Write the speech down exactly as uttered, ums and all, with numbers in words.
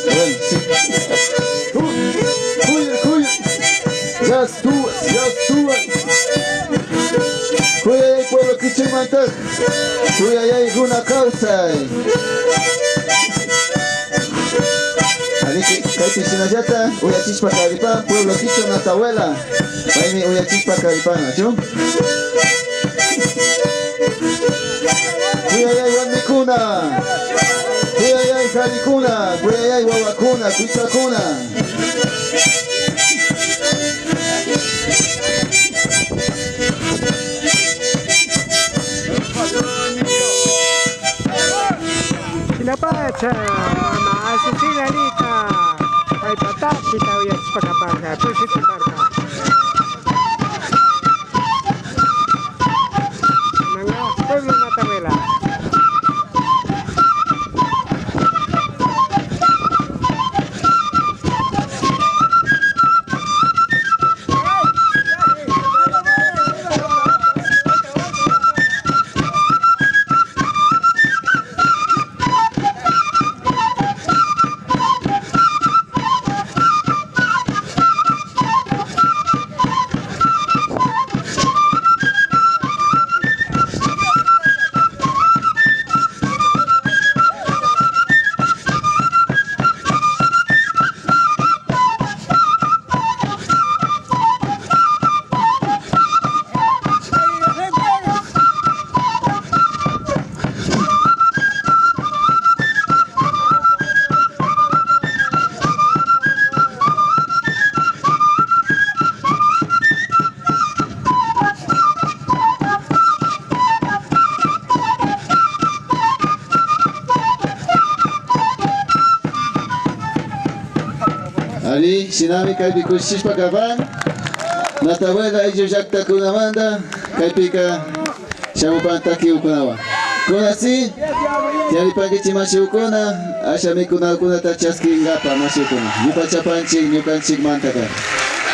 Bueno, sí. Uy, uy, uy. Ya estuvo, ya estuvo. Kuyayay pueblo kichimanta. Kuyayay runa kawsay. Aliki, kaypi shinallata uyachishpa karipan pueblo kichwa Natabuela. Paymi uyachishpa karipan, ¿nachu? Kuyayay warmikuna, kuyayay karikuna, kuyayay wawakuna, kuytsakuna. Shinapacha mama Azucena Lita, paypa takshita uyachishpa kapanka, kushichiparka. Kunanka pueblo Natabuela. Ari, shinami kaypi kushichishpa kapan. Natabuela ayllu llaktakunamanta kaypika shamupan takikunawan. Kunasi, tiyaripankichik mashikuna, asha mikunakunata chaskinkapa mashikuna. Yupachapanchik ñukanchikmantaka.